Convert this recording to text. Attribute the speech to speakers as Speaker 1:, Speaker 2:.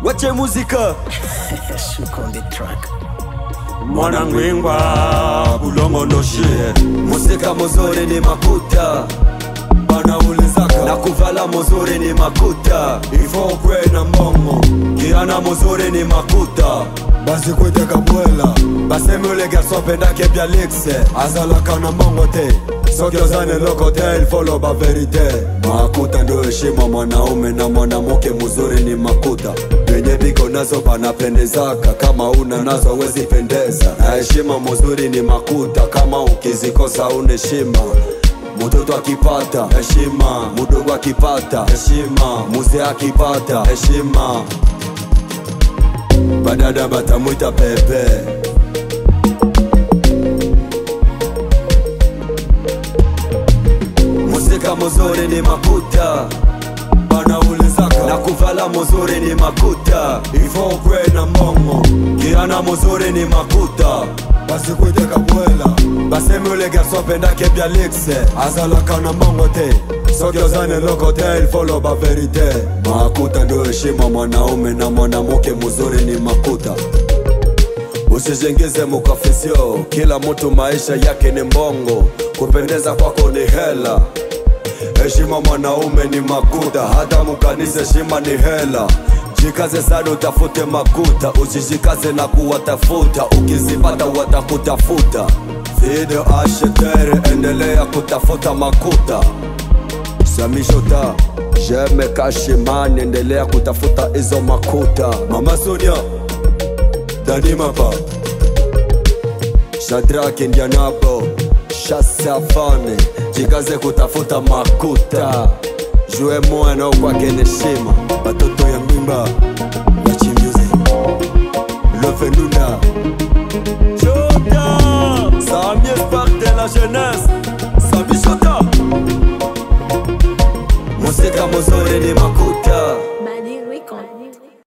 Speaker 1: Wache muzika.
Speaker 2: Shook on the track.
Speaker 1: Mwana ngwingwa bulongo ndoshie. Muzika muzuri ni makuta. Banaulizaka na kuvala muzuri ni makuta. Ifo kwe na mbongo. Kiana muzuri ni makuta. Basi kwete kabwela. Baseme ule garçon pendake bia lixe. Azalaka na mbongo te. Soki ozane loko te, il faut loba verite. Makuta ndio heshima mwanaume na mwanamke muzuri ni makuta. Benye biko nazo banapendezaka, kama una nazo hawezi pendeza. Na heshima muzuri ni makuta, kama ukizikosa una heshima. Mtoto akipata heshima, mdogo akipata heshima, mzee akipata heshima. Badada batamuita pepe. Muzika muzuri ni makuta. Banaulizaka na kuvala muzuri ni makuta. Ifo kwe na mbongo. Kiana muzuri ni makuta. Basi kwete kabwela. Baseme ule garçon pendake bia lixe. Azalaka na mbongo te. Soki ozane loko te, il faut loba verite. Makuta ndio heshima mwanaume na mwanamke muzuri ni makuta. Usijengeze mukafisio, kila mtu maisha yake ni mbongo. Kupendeza kwako ni hela. Heshima mwanaume ni makuta, hata mukanisa heshima ni hela. Jikaze sana utafute makuta, usijikaze na kuwatafuta, ukizipata watakutafuta. Video ashetere, endelea kutafuta makuta. Samishota, jeme kashimani, endelea kutafuta hizo makuta. Mama Sonia, Dani Mapa, Shadrach Indianapo, Shasafane, jikaze kutafuta makuta. Jue mwana kwa keneshima, batoto ya mbimba, Wachi Music, Lofenuna, Shota, Sami Spark de la jeunesse, Sami Shota. Muzika muzuri ni makuta.